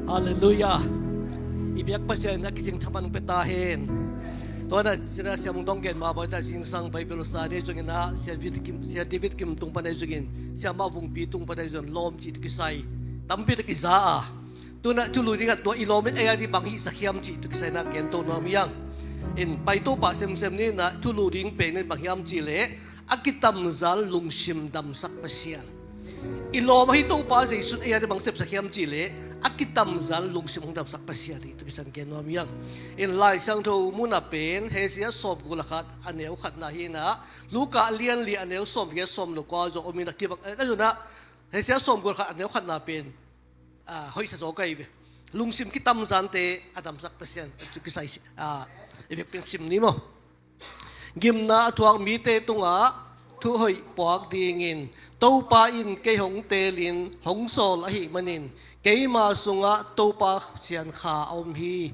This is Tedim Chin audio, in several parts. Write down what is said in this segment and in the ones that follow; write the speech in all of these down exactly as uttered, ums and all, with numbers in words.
Halleluiah. I biak Pasian a kicing thaman pia ta hen. Tua na sina siamung dong gen mah bawita zingsang Bible study zongin ah Sia David Kim, Sia David Kim tung panai zongin, siamah vungpi tung panai zongin lawm cih tu kisai tampi tak i za a. Tuna thulu dingah tua i lawm in ei a di bang hihsak hiam cih tu kisai na gen to nuam hiang. In pai Topa semsem ni na thulu ding pen in bang hiam cih leh a kitamzan lungsim damsak Pasian. I lawm ahi Topa Jesu in ei a di bang sepsak hiam cih leh a kitamzan lungsim hong damsak Pasian hi tu kisan gen nuam hiang. In Lai Siangtho muna pen Hosea sawmguk le khat a neu khatna hi na, Luka a lian li a neu sawmgiat sawm le kua zong om in a kibang a zona Hosea sawmguk le khat a neu khatna pen hoihsa zaw ka hi ve. Lungsim kitamzante a damsak Pasian tu kisai i vek pen sim ni maw? Gimna a thuak mite tungah thuhoih puak dingin Topa in kei hong teelin hong sawl ahih manin keima sungah Topa siankha a om hi.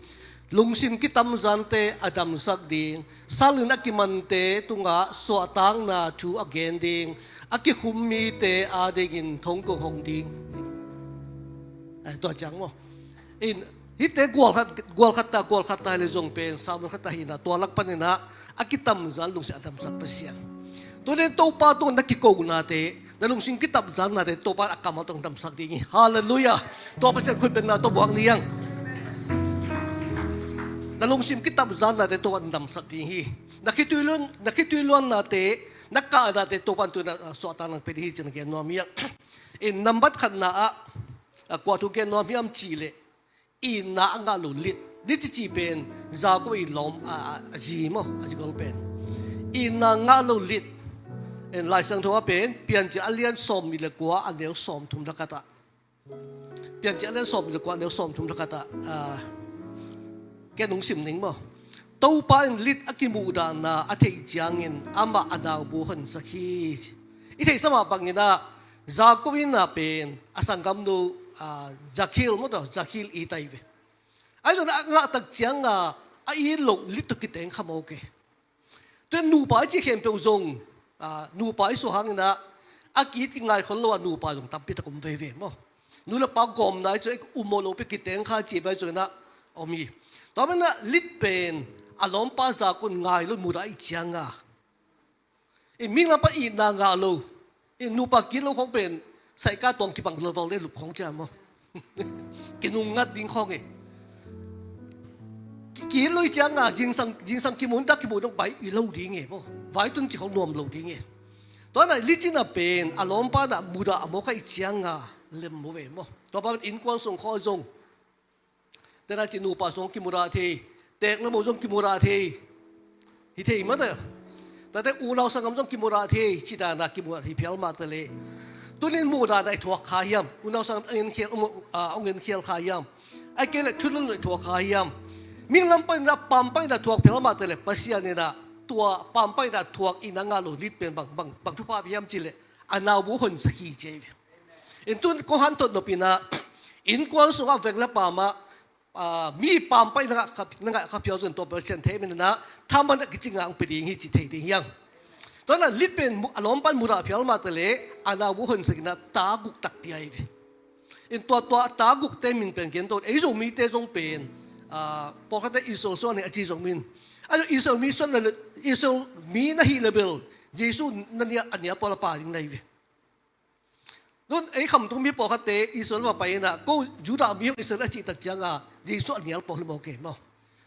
Lungsim kitamzante a damsak ding, salin a kimante tungah suahtakna thu a gen ding, a kikhum mite adingin thongkong hong ding. Tua ciang maw? In hihte gual khat gual khat ta gual khat ta hi le zong pen Samuel khat ta hi na, tua lak panin ah a kitamzan lungsim a damsak Pasian. Tunin Topa tungah na kikonate, na lungsim kitamzannate Topa a kammal tungah damsak ding hi. Halleluiah. Tua Pasian khut bengna tawh buak ni hiang. Na lungsim kitamzannate Topa damsak ding hi. Na khitui luan, na khitui luannate, na kahnate Topa tungah suahtakna pia ding hi ci-in gen nuam hiang. In nambat khatna ah kua thu gen nuam hiam cih leh itna a ngah lo lit. Lit cici pen Jakob i lawm a zi maw, a zi gol pen itna ngah lo lit. Lai Siangtho ah pen Piancil a lian sawmnih le kua a neu sawmthum le khat ah, Piancil a lian sawmnih le kua a neu sawmthum le khat ah, ken hong sim ning maw? Topa in lit a kimuhdahna a theih ciangin amah a naubu honsak hi. I theihsa mah bangin ah Jakob in ah pen a sanggamnu Rakhel maw, Rakhel it ahi ve. Ahi zongin a ngahtak cianga a it loh lit tawh kitengkha mawk e. Tua nupa i cih khempeuh zong nupa i suah hangin ah a ki-it kingai khol lo a nupa zong tampi tak om veve maw? Nu le pa gawmna i cih um mawh lo pi kitengkha cih bai zongin ah om hi. Tua manin ah lit pen a lawmpa Jakob in ngai lo mudah i cianga, in mihing lam pan itna ngah lo, in nupa ki-it lo khong pen saika tuang kibang lo val le lup khong cia maw? Kinungngat ding khong e. Ki-it lo i cianga zingsang, zingsang kimun tak kimu dong bai i lo ding e maw? Vai tun ci khong nuam lo ding e. Tua na licin a pen a lawmpa na mudah a mawk a i cianga lem maw ve maw? Tua pa innkuan sung khong zong tena ci nupa sung kimudah thei, teek le mo zong kimudah thei. Hi thei mah ta. Tate unau sanggam zong kimudah thei, ci dana kimudah thei phial mah ta le. Tunin muhdahna i thuak kha hiam? Unau sanggam a ngenkhial, a ngenkhial kha hiam? A kei le thulun i thuak kha hiam? Mihing lam paina, pam paina thuak phial mah ta le Pasian ina tua pam paina thuak ina ngah lo lit pen bang, bang, bang thupha hiam ci le a naubu honsak hi ci hi. In tun kong hanthot nop ina innkuan sungah veng le pamah mi pampai na ngah kha phial zun tua Pasian thei min na thaman a kicinga ang pe ding hi ci thei ding hiang. Tua na lit pen a lawmpan mudah phial mah ta le a naubu honsak ina ta guk tak pia hi ve. In tua tua ta guk te min pen gen to ei Zomite zong pen pawlkhatte Israel suan hi a ci zong min a Israel mi suan na Israel mi na hi le bel Jesu na nia a nia pawl a pa ding na hi ve. Nun ei khamtung mi pawlkhatte Israel va pai ina ko Judah mi hong Israel a cih tak cianga Jesu a nial pawl hi maw kei maw?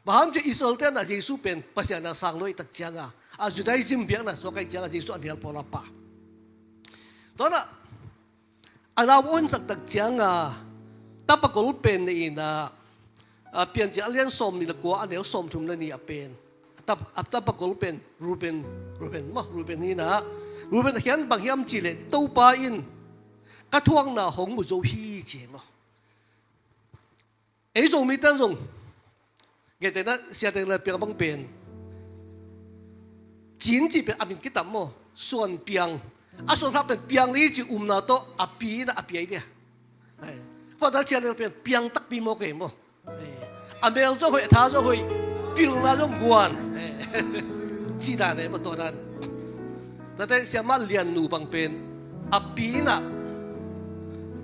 Baham ci Israel te na Jesu pen Pasian a sang lo i tak cianga a Judaism biakna suak a i cianga Jesu a nial pawl a pa. Tua na a naubu honsak tak cianga tapakol pen nei ina Piancil a lian sawmnih le kua a neu sawmthum le nih a pen a tapakol pen Ruben, Ruben maw, Ruben hi na. Ruben a khian bang hiam ci le Topa in ka thuakna hong mu zo hi ci maw? Ei Zomi tan zong gentena siate le piang bang pen Cin cih pen a min kitam maw? Suan piang. A suan kha pen piang li ci umna tawh a pi na a piai dia. Pawh ta cian piang, piang takpi maw kei maw? A mel zong hoih, a tha zong hoih, pilna zong guan. Ci dan e maw tua dan. Tate siamah lian nu bang pen a pi na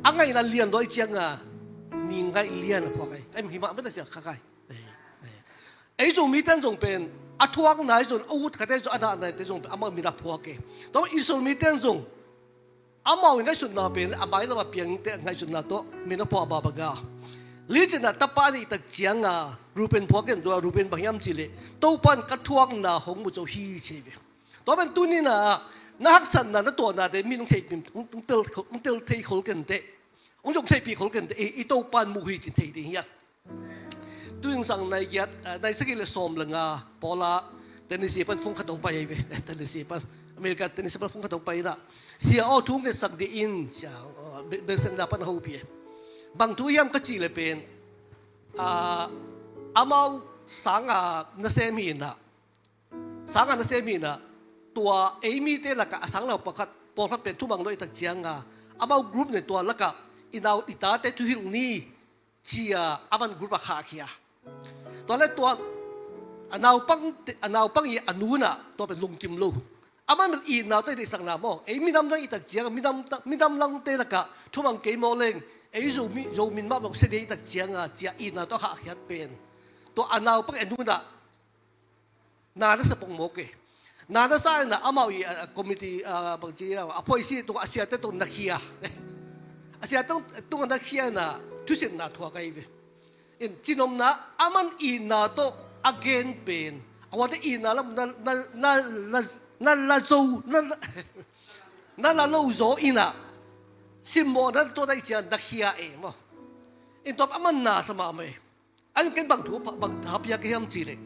a ngaihna lian luai cianga ni ngaih lian a phuak ei. Ei, hi mah beta sia kha kai. Ei, ei. Ei Zomite in zong pen a thuakna ei zong, a ut khat ei zong, a dahna ei zong pen amau min a phuak ei. Tua Israel mite in zong amau ngaihsutna pen a mailam a piangte ngaihsutna tawh min a phuak a babanga. Licin a tapa nih tak cianga Ruben phuak in tua Ruben bang hiam cih leh Topan ka thuakna hong mu zo hi ci ve. Tua pen tuni-in ah na haksatna na tuahnate min hong theihpih, hong, hong tel, hong tel thei khol kenteh. Hong zong theihpih khol kenteh. I, i Topan mu hi cin thei ding hi a. Tuingsang nai giat, ah, nai sagih le sawm le nga pawl ah Tennessee pan fung khat hong pai hi ve. Tennessee pan, America Tennessee pan fung khat hong pai in ah, sia aw, thu hong ngetsak dih in, sia, ah, be-, besengna pan a hopih hi. Bang thu hiam ka cih le pen, ah, amau sanga nasem hi in ah, sanga nasem hi in ah, tua ei mite lakah a sang nau pakhat, pawlkhat pen thumang lo i tak cianga, amau group nih tua lakah i nau, i tate thuhilh ni, ci-a aman group ah khahkhia. Tua leh tua a naupang, a naupang i a nu in ah tua pen lungkim lo. Aman bel itna tawh i deihsakna maw, ei minam dang i tak cianga, minam, minam dangte lakah thumang kei mawk leng ei Zomi, Zomi min mah bang sia ding i tak cianga, ci-a itna tawh khahkhiat pen tua a naupang i a nu in ah na na sa pong mawk ei. Na na sa in ah amau i, a, a committee, a, bangci, a, a policy tungah a siate tungah na khia. A siate tungah na khia in ah thusitna thuak ahi ve. In, cinomna, aman itna tawh a gen pen, a huate itna lam na, na, na, na, na la zo, na, na, na la lo zaw in ah simmawhna tawh na i ciang na khia ei maw. In, tua aman na sa mahmah ei. Ahi zong ken bang thu, bang tha pia ka hiam cih leh,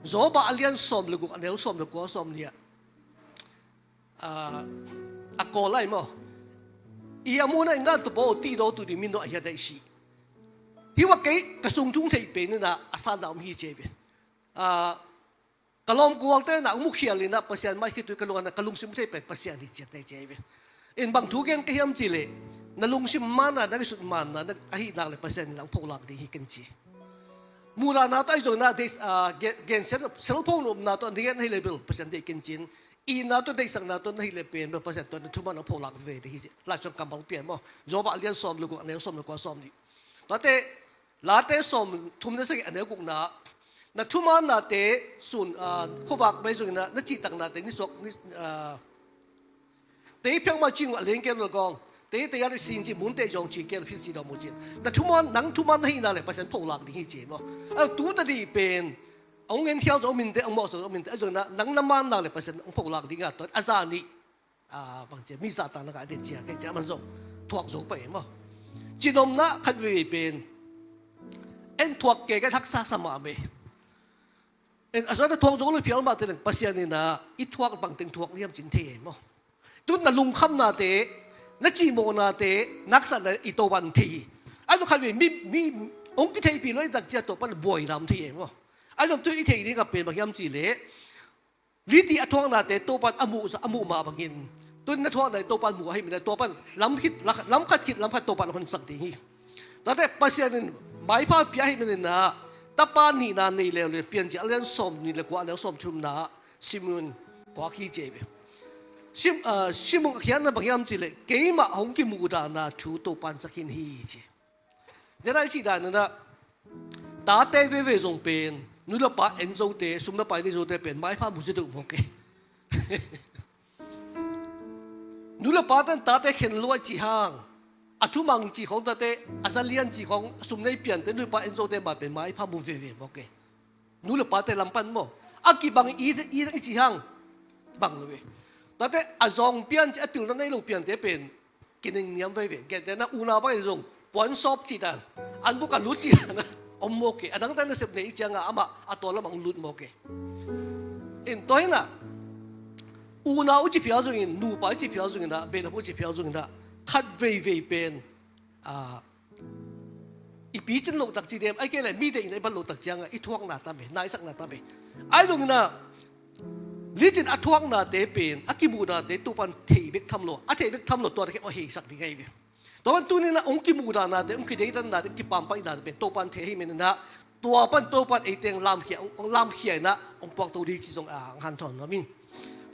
Job a lian sawm le guk, a neu sawm le kua, sawm nih ah, ah, a kawl lai maw, i a muhna i ngan tua pawl ti daw tu ding min daw a hiat daih si. Hi va kei ka sung thung theih pen in ah a sanna om hi ci ei ve. Ah, ka lawmkualte in ah hong mukhial in ah Pasian mai khitui ka lung ah, ka lungsim thei pen Pasian hi ciat ei ci ei ve. In, bang thu gen ka hiam cih leh, na lungsim manna, na ngaihsut manna, na, ahih nak leh Pasian in ah hong pholak ding hi ken ci. Muhdahna tawh ahi zongin ah, deih, ah, gen, gen sel, selphone upna tawh na gen ahih leh bel Pasian deih ken ci in. Itna tawh deihsakna tawh na hih leh pen bel Pasian tawh na thuman hong pholak veve ding hi ci. Lai Siangtho kammal pia maw. Job a lian sawm le guk, a neu sawm le kua, sawm nih. Tuate Late sawm thum le sagih, a neu gukna ah, na thumannate sun, ah, khuavak bai zongin ah, na cihtaknate nisuak, ni, ah, tei phiang mah cing uh a leng kei lo kong, tei tei a sin ci, mun tei zong ci kei lo, phit si dawm uh ci. Na thuman, nang thuman na hihna leh Pasian pholak ding hi ci maw. A tu ta dih pen, a hong en khial zong minte, a hong mawh zong minte, a zong na, nang na manna leh Pasian hong pholak ding a, tua a za nih. Ah, bang ci, mi zahtakna ngah ding ci a, kei ci a man zong thuak zo pah ei maw. Cinomna khat veivei pen, en thuak kei ka haksa sa mahmah ei. En a zong na thuak zo lo phial mah te leng Pasian in ah i thuak bang teng thuak liam cin thei ei maw. Tun na lungkhamnate, na cimawhnate, na haksatna i Topan thei hi. Ahi zong khat vei mi, mi hong kitheihpih lo i tak ciang Topan buai lam thei ei maw. Ahi zong tu i theih ding a pen bang hiam cih leh, Lite a thuaknate Topan a muh, a muh mah bangin, tun na thuaknate Topan muh ahih manin, Topan lam khit, lam khat khit, lam khat Topan a honsak ding hi. Tuate Pasian in maipha pia ahih manin ah, tapa nihna nei leuleu, Piancil a lian sawm nih le kua, a neu sawm thumna ah, Simeon khuak hi ci ei ve. Sim, ah, Simeon a khiatna bang hiam cih leh, keimah hong kimuhdahna thu Topan sa khin hi ci. Tua i cih dan in ah, tate veve zong pen, nu le pa en zote, sum le pai nei zote pen, maipha mu zia deuh mawk ei. Nu le pate in tate khen lua cih hang, a thumang cih khawng tate, a zalian cih khawng, a sum nei piante, nu le pa en zote mah pen, maipha mu veve mawk ei. Nu le pate lam pan maw. A kibang i, i, i cih hang. Bang lo ve. Tate a zawng pian ci a pilna nei lo piante pen. Kinengniam veve. Gentehna unau bangin zong. Puan sawp cih dan. An buk a lut cih dan. Om mawk ei. A dangte nasep nei i cianga amah a tua lamah hong lut mawk ei. In tua hi in ah. Unau i ci phial zongin, nupa i ci phial zongin ah, behlap i ci phial zongin ah. Khat veivei pen. Ah, i picin loh tak ci dem, ahih kei leh mi deihna i ban loh tak cianga, i thuakna tam ei, naisakna tam ei. Ahi zongin ah, licin a thuaknate pen, a kimuhnate Topan thei bek tham lo, a thei bek tham lo, tua tate khem a heisak ding ahi ve. Tua pan tuni in ah, hong kimuhdahnate, hong kideidannate, hong kipampainate pen, Topan thei ahih manin ah, tua pan Topan ei teng lamkhia, hong, hong lamkhia in ah, hong puakto ding ci zong a, hong hanthawn nuam ing.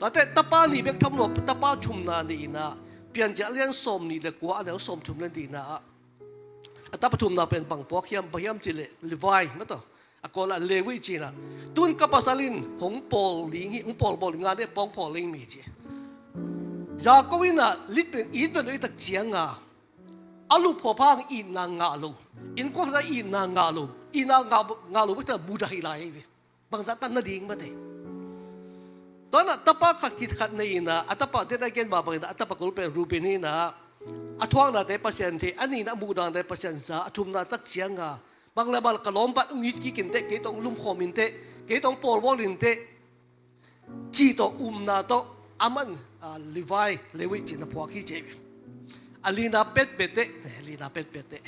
Tuate, tapa nih bek tham lo, tapa thumna nei in ah, Piancil a lian sawm nih le kua, a neu sawm thum le nihna ah, A tapa thumna pen bang phuak hiam, bang hiam cih leh Levi, mataw. A Kawl ah Levi ci-in ah. Tun ka pasal in hong pawl ding hi, hong pawl bawl ding, nga ne pawng pawl ding mi ci. Jakob in ah lit pen it vet lo i tak ciang a, a lupkhop hang itna ngah lo. Innkuan khat ah itna ngah lo. Itna ngah, ngah lo bek ta mudah hi lai hi ve. Bangzah tan nading mate. Tua in ah tapa khat khit khat nei in ah, a tapa te na gen mah bangin ah, a tapa kul pen Reuben in ah, a thuaknate Pasian thei, a nihna a muhnate Pasian za, a thumna tak ciang a, bang le bang ka lawm pan hong it kik in teh, kei tawh hong lumkhawm in teh, kei tawh hong pawlbawl in teh, cih tawh umna tawh, aman, ah, Levi, Levi cih na phuak hi ci. A lina petpet teh, eh, lina petpet teh.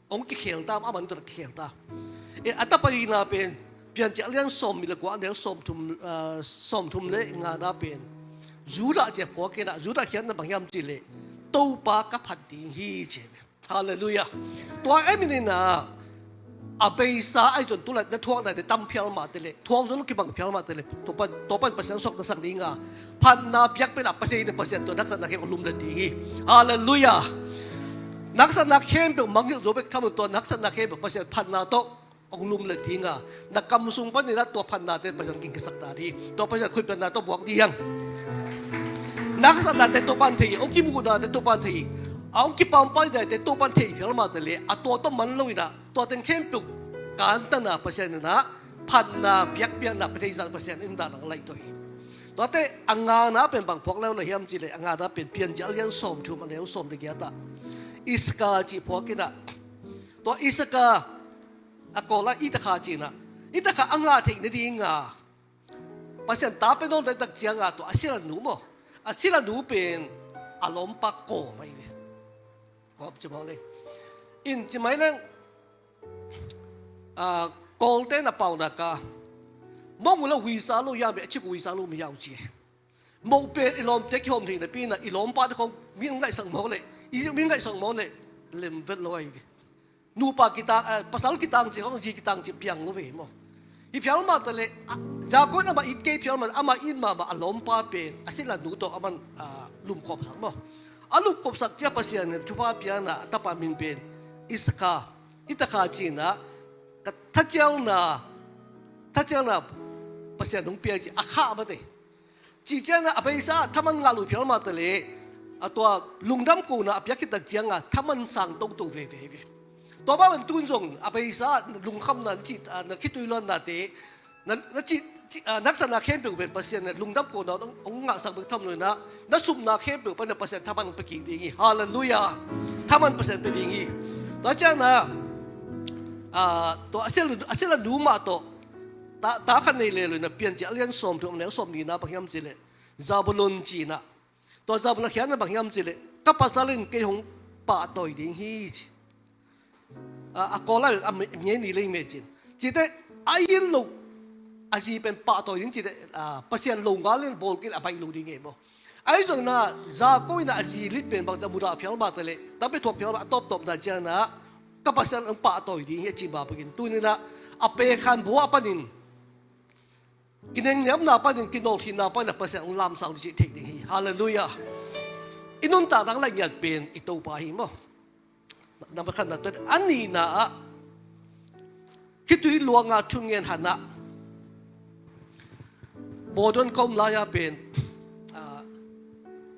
Hong kikhel ta, aman tawh kikhel ta. Eh, a tapa lina pen, Piancil a lian sawmnih le kua, a neu sawmthum, ah, sawmthum le ngana pen, Judah ci a phuak in ah, Judah khiatna bang hiam cih leh, Topa ka phat ding hi ci. Halleluiah. Tua ahih manin ah, a beisa ahi zong tu laitak na thuaknate tam phial mah teh leh, thuak zong kibang phial mah teh leh, tua pan, tua pan Pasian suaktasak ding a, phatna biak pen a pia thei na Pasian tua na haksatna khempeuh hong lumlet ding hi. Halleluiah. Na haksatna khempeuh mangngilh zo bek tham lo, tua na haksatna khempeuh Pasian phatna tawh hong lumlet ding a, na kam sung panin ah tua phatnate Pasian gingkhiasak ta ding hi. Tua Pasian khuipianna tawh buak ding hi hang. Na haksatnate Topa'n thei hi, hong kimuhnate Topa'n thei hi, a hong kipampainate Topa'n thei phial mah teh leh, a tua tawh man lo in ah, tua teng khempeuh kantan a Pasian in ah, phatna biakpiakna pia thei zah Pasian in dan hong laih to hi. Tuate a ngana pen bang phuak leuleu hiam cih leh, a ngana pen Piancil a lian sawmthum a neu sawm le giat ah, Issakar cih phuak in ah. Tua Issakar, a Kawl ah Issakar ci-in ah, Issakar a ngah theih nading a, Pasian ta pia nawn tak ciang a, tua a silanu maw, a silanu pen a lawmpa kawm ahi ve. Kawm ci mawk leh. In ci mai leng, ah, Kawlte na paunak a, mawk uh la huisa lo hiam, a cik huisa lo mi hiam ci. Mawk pen i lawmte kihawm theih napi in ah, i lawmpate khawng mi ngaihsak mawk leh, i mi ngaihsak mawk leh, lem vet lo ahi ve. Nupa kitang, eh, pasal kitang cih khawng, zi kitang cih piang lo ve maw. Hi phial mah teh leh, ah, Jakob in amah it kei phial mah, amah it mahmah a lawmpa pen, a silanu tawh aman, ah, lumkhawmsak maw. A lumkhawmsak ciang Pasian in thupha pia in ah, a tapa min pen Issakar, Issakar ci-in ah, ka thacialna, thacialna Pasian hong pia ci a khah mate. Cih ciangin ah a beisa ah thaman ngah lo phial mah teh leh, a tua lungdam kohna a piak khit tak ciang a thaman sang toto veve hi ve. Tua bang pen tu-in zong a beisa ah lungkhamna na cih, ah, na khitui luannate, na, na cih, cih, ah, na haksatna khempeuh pen Pasian in lungdam kohna hong, hong ngahsak bek tham lo in ah, na supna khempeuh pan ah Pasian thaman hong pia kik ding hi. Halleluiah. Thaman Pasian pia ding hi. Tua ciangin ah, ah, tua a sil, a silanu mah tawh, ta, ta khat nei lel lo in ah, Piancil a lian sawmthum a neu sawmnihna bang hiam cih leh, Zebulun ci-in ah. Tua Zebulun khiatna bang hiam cih leh, ka pasal in kei hong pahtawi ding hi ci. A, a Kawl ah a mi, mi ni lei me cin. Cih teh, a it loh, a zi pen pahtawi ding cih teh, a, Pasian lo ngal in bawl kei leh a baih lo ding hi maw. Ahi zongin ah, Jakob in ah a zi lit pen bangci a mudah phial mah teh leh, tampi thuak phial mah a tawptawpna ciangin ah, ka pasal in hong pahtawi ding hi a cih mah bangin. Tu-in ah, a pekhan bua panin, kinengniamna panin, kinawlkhinna panin a Pasian hong lamsang ding cih theih ding hi. Halleluiah. I nuntakna hong laih ngiat pen i Topa hi maw. Number khatna tua, a nihna ah, khitui luanga thungen hanah, Bawdawn ka om lai-a pen, ah,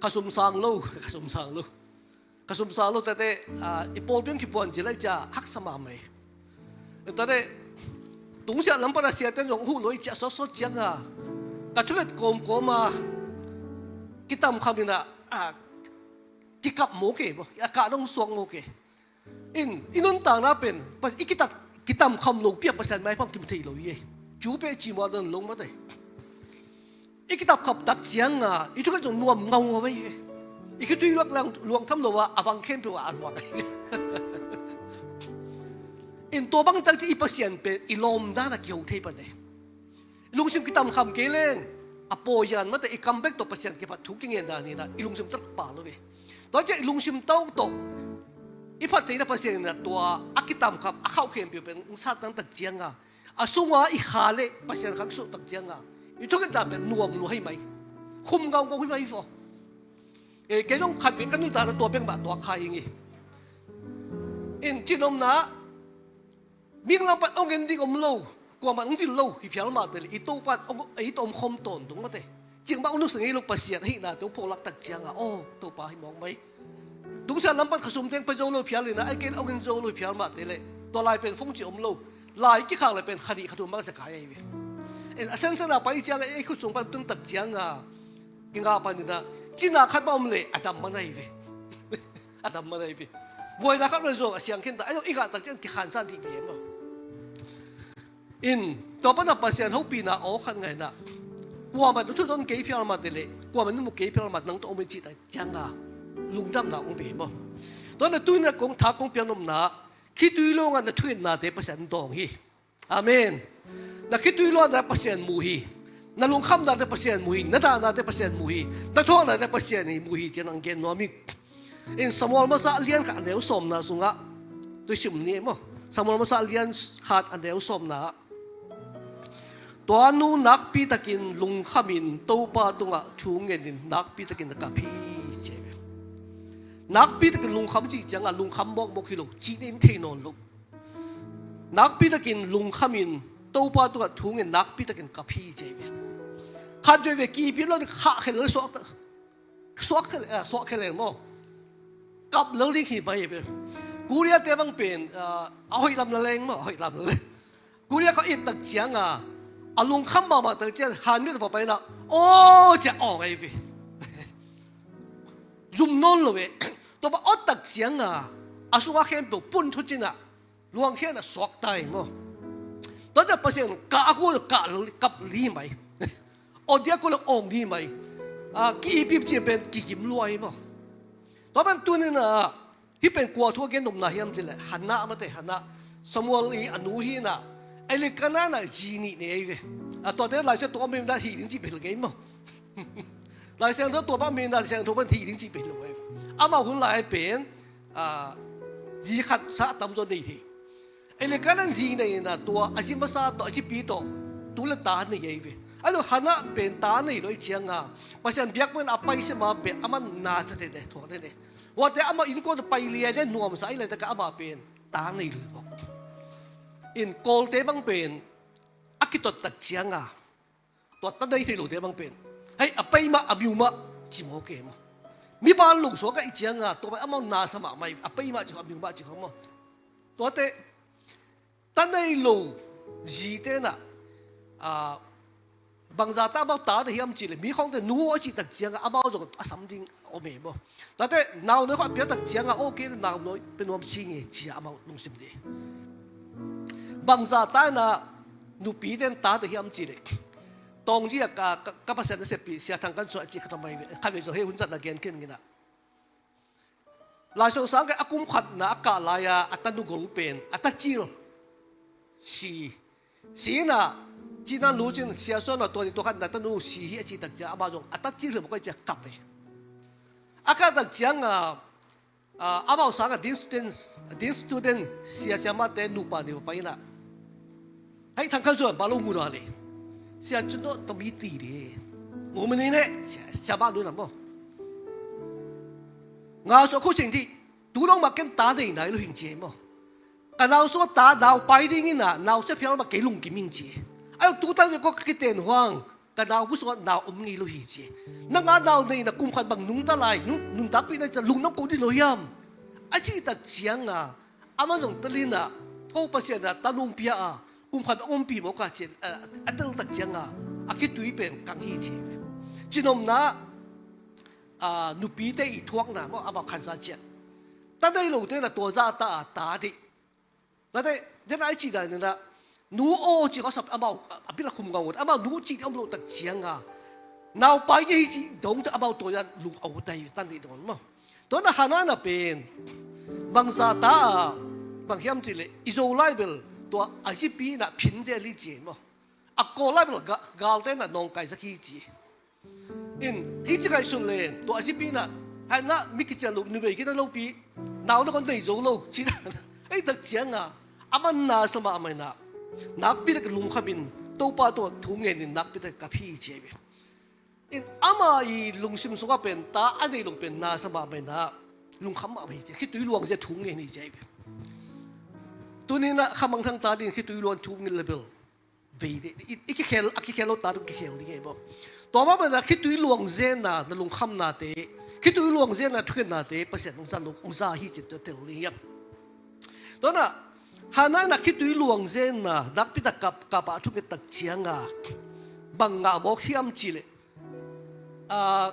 ka sum sang lo, ka sum sang lo. Ka sum sang lo tete, ah, i pawlpi hong kipuan ci lai cia haksa mahmah hi. Tete, tungsiah lam pan a siate zong huh lo i ciah sawtsawt ciang a, ka thunget kawmkawm a, kitamkham in ah, ah, kikap mawk e, a kah dong suak mawk e. In, i nuntakna pen, pas, i kitak, kitamkham lopi a Pasian maipha kim thei lo hi e. Cu peh ci muah don lo mate. I kitapkhap tak ciang a, i thunget zong nuam ngaungau vei ve. I khitui luak lang, luang tham lo a, a vang khempeuh a luang. In tua bang tak ci i Pasian pen, i lawm dan a kiho thei pan e. I lungsim kitamkham kei leng, a pawian mate i kam bek tawh Pasian kipat thu kingen dan hi na, i lungsim tak pa lo ve. Tua ciang i lungsim tawh tawh, i phat theihna Pasian in a tua, a kitamkham, a khauh khempeuh pen, hong sat cang tak ciang a, a sunga i kha le Pasian khang suh tak ciang a, i thungetna pen nuam lua hi mai. Khum ngaungau hi mai fo. E, kei zong khat vei ka nuntakna tua bek mah tua kha hi ngi. In cinopna, mihing lam pan hong en ding om lo, kuamah hong dil lo hi phial mah teh leh, i Topa in hong, i tawh om khawm tawntung mah teh. Cikmah hong nusia ngei lo Pasian ahihnate hong phawk lak tak ciangah, aw, Topa hi mawk mai. Tungsiah lam pan khasum teng pai zo lo phial in ah, ahih kei leh hong en zo lo hi phial mah teh leh, tua lai pen phone cih om lo. Lai kikhak leh pen kha nih kha thum bang zekai ahi ve. In a sensen a pai ciangah, ei khut sung pan tun tak ciangah, kingah panin ah, cina khat mah om leh a dam man ahi ve. A dam man ahi ve. Buaina khat mah zong a siang khin ta, ahi zong i ngah tak ciang kikhansan dih dih e maw. In, tua pan a Pasian hopihna aw khat ngaihna. Kuamah na thudon kei phial mah teh leh, kuamah na mu kei phial mah nang tawh om in cih tak ciangah, lungdamna hong pia maw. Tua na tu-in ah kong, tha kong piak nopna, khitui luangah na thu-ennate Pasian dawng hi. Amen. Na khitui luanna Pasian mu hi. Na lungkhamnate Pasian mu hi. Na dahnate Pasian mu hi. Na thuaknate Pasian hi mu hi ci-in hong gen nuam hi. In Samuel masa a lian khat a neu sawmna sungah, tua i sim ni maw. Samuel masa a lian khat a neu sawmna. Tua nu nakpitakin lungkhamin Topa tungah thu ngenin nakpitakin a kap hi ci hi. Nakpitakin lungkham cih ciangah lungkham mawkmawk hi lo, cih nem thei nawn lo. Nakpitakin lungkhamin Topa tungah thu ngen nakpitakin kap hi ci hi ve. Khat veve kipim lo khah khel suak, suak khel, eh, suak khel leng maw. Kap lo ding hi mai hi ve. Korea te bang pen, ah, a hoih lam na leng maw, a hoih lam na leng. Korea khua it tak ciangah, a lungkham mahmah tak ciang, han mit va pai na, aw, ciah aw ngai ve. Zum nawn lo ve. Tua bang awt tak ciangah, a sungah khempeuh pun thu cinah, luang khian a suak ta hi maw. Tua ciah Pasian kah a kua kah lo kap li mai. Awt dia kua lo awng li mai. A, ki ipip cian pen kikim lua hi maw. Tua pen tuninah, hih pen kua thu a gen nopna hiam cih leh, Hannah mah teh, Hannah. Samuel i a nu hi inah, Elkanah inah zi nih nei ahi ve. A, tuate Lai Siangtho a om inah hih ding cih bel kei maw. Lai Siangtho tua bang om inah Lai Siangtho pan hih ding cih bel lo ahi ve. Amah hun lai pen, a, zi khat sa a tamzaw nei thei. Elkanah in zi nei inah tua a zi masa tawh, a zipi tawh, tu le ta nei ahi ve. Ahi lo Hannah pen ta nei lo ahi ciangah, Pasian biakpiakna a pai sia mah pen amah na sa teh ne, thuak teh ne. Huate amah innkuan pai lian le nuamsa ahi le takah amah pen ta nei lui bawk. In Kawlte bang pen a kitot tak ciangah, tua ta nei thei lote bang pen, hei, a pai mah, a miu mah ci mawk e maw. Mi ban lungsuak ahih ciangah, tua pai amah nasa mahmah hi, a pai mah ci khawng, a miu mah ci khawng maw. Tuate ta nei lo zite inah, a, bangzah ta amau ta ding hiam cih leh, mi khawngte nu a cih tak ciangah amau zong a sam ding om e maw. Tate naunoi khawng a piak tak ciangah, aw, kei naunoi pia nuam cing e ci-a amau lungsim ding. Bangzah ta inah nupite in ta ding hiam cih leh, Tawngjin ah ka, ka, ka Pasian naseppih Sia Thang Kan Suan a cih khat om ahi ve, khat ve zong hei hun zat na gen khin inah. Lai Siangtho sang kei a kum khatna a kah lai-a a tanu gol pen, a tacil si, si inah, cina lu cin Sia Suan ah tua ni tua khatna tanu si hi a cih tak ciang amah zong a tacil hi mawk a cih a kap e. A kah tak ciangah, a, amau sangah Dean Student, Dean Student sia siamahte nupa ni va pai inah, hei, Thang Kan Suan bang lo ngun a leh, Sia Cun Daw tami ti leh, ngun mah ni ne, sia, siamah nu inah maw. Nga suah khucing dih, tu dong mah ken ta nei nai lo hing ci e maw. Ka nau sungah ta, nau pai ding inah, nau sia phial mah kei lungkim ing ci e. Ahi lo tu tan ve kua ka kiten huang, ka nau bu sungah nau om ngei lo hi ci e. Nang a nau nei inah kum khat bang nungta lai, nung, nuntakpih na ciang lungnuam ko dih lo hiam, a cih tak ciangah, amah zong tel inah, ko Pasian ah tanu hong pia a, kum khat bang ompih mawk a ci, a, a tel tak ciangah, a khitui pen kang hi ci e. Cinopna, a, nupite i thuakna maw, amau khansa ciat. Ta nei lote inah tua zah ta a ta dih. Tate, den a i cih dan inah, nu aw cih khawng a sap amau, a bil a khum ngau, amau nu cih ding om loh tak ciangah, nau pai ding hi cih dong teh amau tua inah lung a ut ahi, ta nei dong maw. Tua inah Hannah inah pen, bangzah ta a, bang hiam cih leh, i Zolai bel, tua a zipi inah phin zel hi ci e maw. A Kawl lai bel ga, galte inah nawngkaisak hi ci e. In, hih ci ngaihsun leng, tua a zipi inah, Hannah mi kician lo, numei kina lopi, nau na kong nei zo lo, ci inah, ei tak ciangah, amah nasa mahmah inah, nakpi takin lungkhamin, Topa tungah thu ngenin nakpi takin kap hi ci ahi ve. In, amah i lungsim sungah pen, ta a nei lo pen nasa mahmah inah, lungkham mahmah hi ci, khitui luang zia thu ngen hi ci ahi ve. Tuni-in ah khamangthang ta ding khitui luang thu ngin le bel vei dih. I, i kikhel, a kikhel lo ta ding kikhel ding ei bo. Tua mah bangin ah khitui luang zenna, na lungkhamnate, khitui luang zenna thukhenate Pasian hong za lo, hong za hi cih tua tel ding hiam. Tua-in ah Hannah in ah khitui luang zenna nakpi tak kap, kap a thukhen tak ciangin ah bang ngah mawk hiam cih leh, a,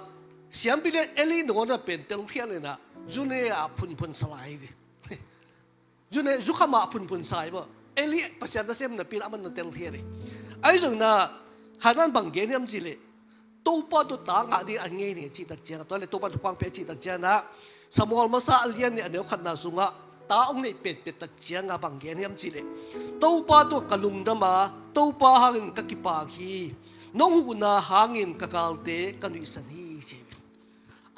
siampi le Eli nangawn ah pen telkhial in ah zu ne-a phunphun sa lai hi ve. Zu ne, zukham ah phunphun sa hi bo. Eli Pasian nasem napi-in amah na telkhial hi. Ahi zongin ah Hannah in bang gen hiam cih leh, Topa tawh ta ngah ding a ngei ning cih tak ciangin, tua leh Topa in thupha hong pia cih tak ciangin ah, Samuel masa a lian nih a neu khatna sungah ta hong neih petpet tak ciangin ah bang gen hiam cih leh, Topa tawh ka lungdam a, Topa hangin ka kipak hi. Nong huhna hangin ka galte ka nuihsan hi, ci hi.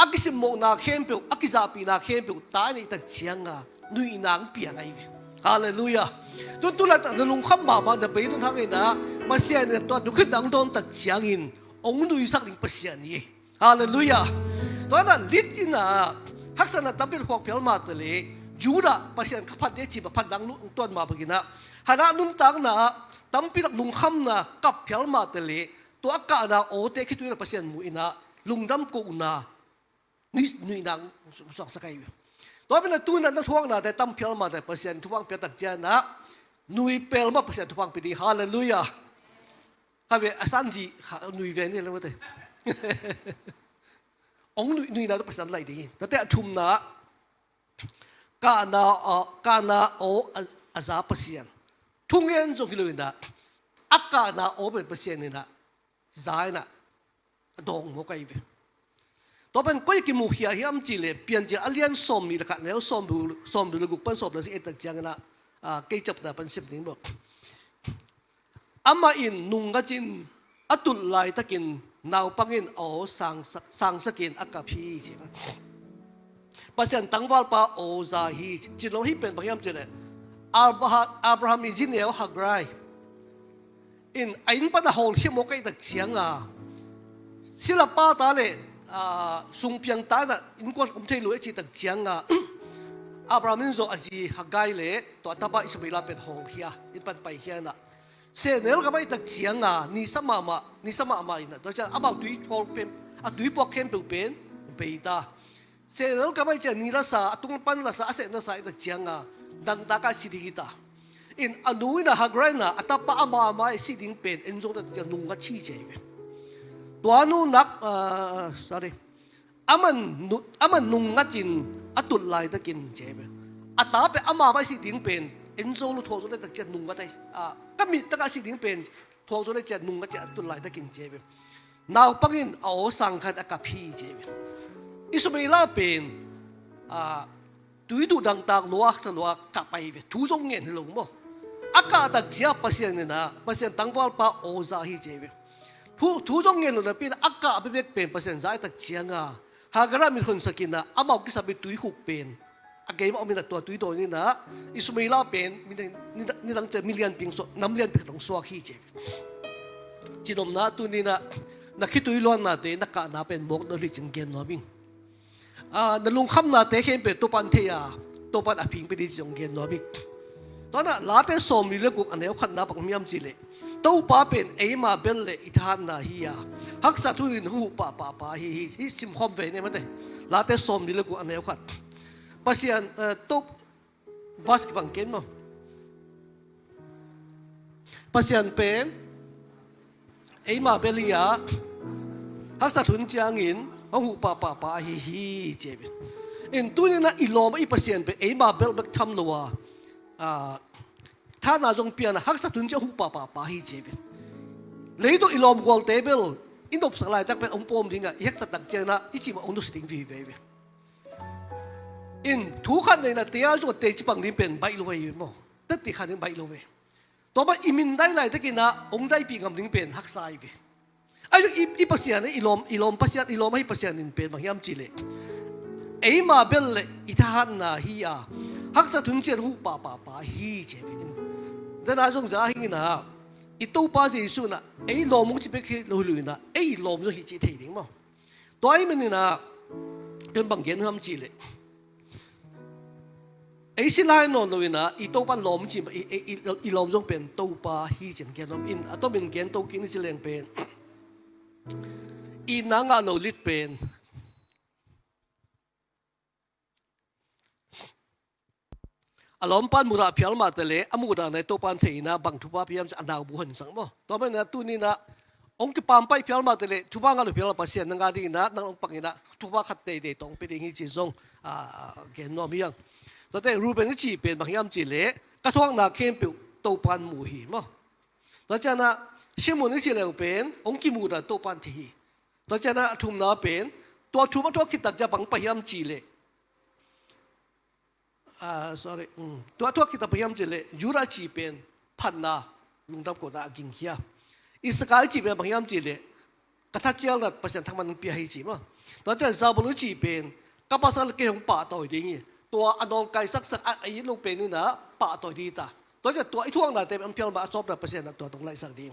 A kisimmawhna khempeuh, a kizahpihna khempeuh ta i neih tak ciangin ah nuihna hong piang ahi ve. Halleluiah. Tun tu laitak na lungkham mahmah na bei tun hangin ah Pasian in ah tua thukhenna hong dawn tak ciangin hong nuihsak ding Pasian hi. Halleluiah. Tua-in ah lit in ah haksatna tampi tak phuak phial mah taleh, Judah Pasian ka phat ding ci-a phatna hong tuan mah bangin ah, Hannah nuntakna ah tampi tak lungkhamna kap phial mah taleh, tua a kahna awte khitui in ah Pasian mu in ah lungdam kohna, nui, nuihna hong suaksak ahi ve. Tua pen ah tu-in ah na thuaknate tam phial mah taleh Pasian thupha hong pia tak ciangin ah nui pel mah Pasian thupha hong pia ding. Halleluiah. Kha ve, a sanzi kha nui ve ni le mate. Hong nui, nuihna tawh Pasian laih ding hi. Tuate a thumna, kahna aw, kahna aw a, a za Pasian. Thungen zong hi lo in ah, a kahna aw pen Pasian in ah za in ah a dawng mawk ahi ve. Tua pen koi kimukhia hiam cih leh, Piancil a lian sawmnih le khat, neu sawmruk, sawmruk le guk pan sawm le sagih tak ciangin ah, a, kei ciaptehna pan sim ding bo. Amah in nungngatin a tut laitakin naupang in a aw sangsak, sangsakin a kap hi, ci. Pasian tangvalpa aw za hi, ci lo hi pen bang hiam cih leh, Abraham, Abraham i zi neu Hagar in a inn pan a hawlkhia mawk ahih tak ciangin ah, silapa ta le, a, sungpiang ta in ah innkuan om thei lo e cih tak ciangin ah, Abraham in zong a zi Hagar le tua a tapa Ishmael pen hawlkhia, inn pan paikhia in ah, sehnel gam ahih tak ciangin ah, nisa mahmah, nisa mahmah in ah, tua ciang amau tui phuak pen, a tui puak khempeuh pen bei ta. Sehnel gam ahih ciang ni la sa, a tung pan la sa, a seh na sa ahih tak ciangin ah, dangtak a si ding hi ta. In a nu in ah Hagar in ah, a tapa ama mai si ding pen en zo na tak ciang nungngat hi ci hi ve. Tua nu nak, a, sorry. Amah nu, amah nungngatin a tut laitakin ci hi ve. A ta pen ama mai si ding pen en zo lo, thuak zo na tak ciang nungngat ahi. A, ka mit tak a si ding pen thuak zo na ciang nungngatin a tut laitakin ci hi ve. Naupang in a aw sangsakin a kap hi ci hi ve. Ishmael pen, a, tui duh dangtak lua, haksa lua kap ahi ve. Thu zong ngen hi lo maw. A kah tak ciang Pasian in ah, Pasian tangvalpa aw za hi ci hi ve. Thu, thu zong ngen lo napi in a kah bekbek pen Pasian za ahih tak ciangin ah, Hagar a mit honsak in ah, amau kisap i tuikhuk pen a gei mah om in ah, tua tui dawn in ah, Ishmael pen mi, ni, ni dang ciang mi lianpi suak, nam lianpi khat hong suak hi ci hi ve. Cihnopna, tuni in ah na khitui luannate, na kahna pen mawk na hih cih gen nuam ing. A, na lungkhamnate khempeuh Topa'n thei a, Topa'n a phi hong pia ding cih hong gen nuam ing. Tua-in ah Late sawmli le guk a neu khatna bang hiam cih leh, Topa pen eima bel le i thahatna hi a, haksat hunin huhpahpah pa hi hi. Hih simkhawm ve ni mate. Late sawmli le guk a neu khat. Pasian, eh, To, verse kibang kei maw. Pasian pen eima bel hi a, haksat hun ciangin hong huhpahpah pa ahi hi ci hi ve. In tuni-in ah i lawm ah i Pasian pen eima bel bek tham lo a, a, thahatna zong pia-in ah haksat hun ciang huhpahpah pa hi ci hi ve. Leitung i lawmgualte bel i nopsak laitak pen hong pawm ding a, i haksat tak ciangin ah i cih mah hong nusia ding vive hi ve. In thu khat nei-in ah teci, a zong teci pang ding pen baih lo hi maw. Teci khat ding baih lo hi. Tua mah i min dai laitakin ah hong daipih ngam ding pen haksa hi ve. Ahi zong i, i Pasian, i lawm, i lawm Pasian, i lawm ahi Pasian in pen bang hiam cih leh, eima bel le i thahatna hi a, haksat hun ciang huhpahpah pa hi ci hi ve. Tua-in ah zong za hi-in ah, i Topa Jesuh in ah ei lawm hong ci bek hi lo hi lo-in ah, ei lawm zong hi cih thei ding maw. Tua ahih manin ah, ken bang gen hiam cih leh, Ei si lai nawn lo in ah, i Topa in lawm ci, i, i, i, i lawm zong pen Topa hi ci-in gen nuam ing. A tomin gen to kik ni ci leng pen, itna ngah no lit pen, a lawmpa in mudah phial mah taleh, a mudah nai Topa in thei in ah, bang thupha pia hiam cih a naubu hon sang maw. Tua manin ah tuni in ah, hong kipampai phial mah taleh, thupha ngah lo phial mah Pasian na ngah ding in ah, nang hong pang in ah, thupha khat teitei tawh hong pia ding hi ci zong, ah, gen nuam hi hang. Tuate Reuben i cih pen bang hiam cih leh, ka thuakna khempeuh Topa in mu hi maw. Tua ciang ah, Simeon i cih leh pen, hong kimudah Topa in thei hi. Tua ciang ah, a thumna pen, tua thum a thuak khit tak ciang bang pai hiam cih leh, ah, sorry, mm, tua a thuak khit tak bang hiam cih leh, Judah cih pen, phatna, lungdam kohna a gingkhia. Issachar i cih pen bang hiam cih leh, ka thatcialna Pasian thangman hong pia hi ci maw. Tua ciang Zebulun i cih pen, ka pasal kei hong pahtawi ding hi. Tua a nawngkaisaksak a, a it lo pen in ah pahtawi ding hi ta. Tua ciang tua i thuaknate pen phial mah a cawpna Pasian in ah tua tawh hong laihsak ding.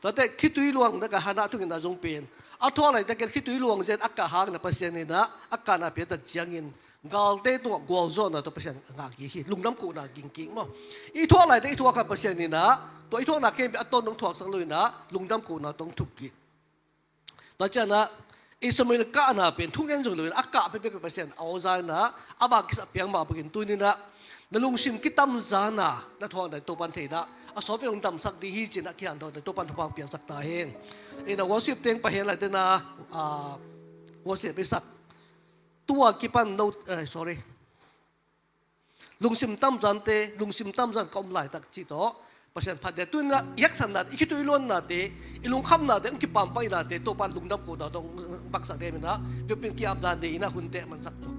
Tuate khitui luang na ka hana thung in ah zong pen, a thuak laitakin khitui luang zen a kah hangin ah Pasian in ah a kahna pia tak ciangin, galte tungah gualzawhna tawh Pasian a ngah kik hi, lungdam kohna ging kik maw. I thuak laitak i thuak kha Pasian in ah, tua i thuakna khempeuh a tawntung thuaksak lo in ah, lungdam kohna tawh thuk kik. Tua ciang ah, i Samuel kahna pen thu ngen zong lo in ah, a kah peuhpeuh Pasian a aw za in ah, amah kisap piak mah bangin tuni in ah, na lungsim kitamzanna, na thuakna Topa in thei in ah, a sawtvei hong damsak ding hi ci-in ah kihanthawn in ah Topa in thupha hong piaksak ta hen. In ah worship team pai hen lai te in ah, ah, worship i sak. Tua kipan no, eh, sorry. Lungsim tamzante, lungsim tamzan ka om laitak cih tawh Pasian phat ding. Tu-in ah i haksatna, i khitui luannate, i lungkhamnate, hong kipampainate, Topa in lungdam kohna tawh hong baksak ding hi in ah, viewpin kiapna nei in ah hunte mansak cuang.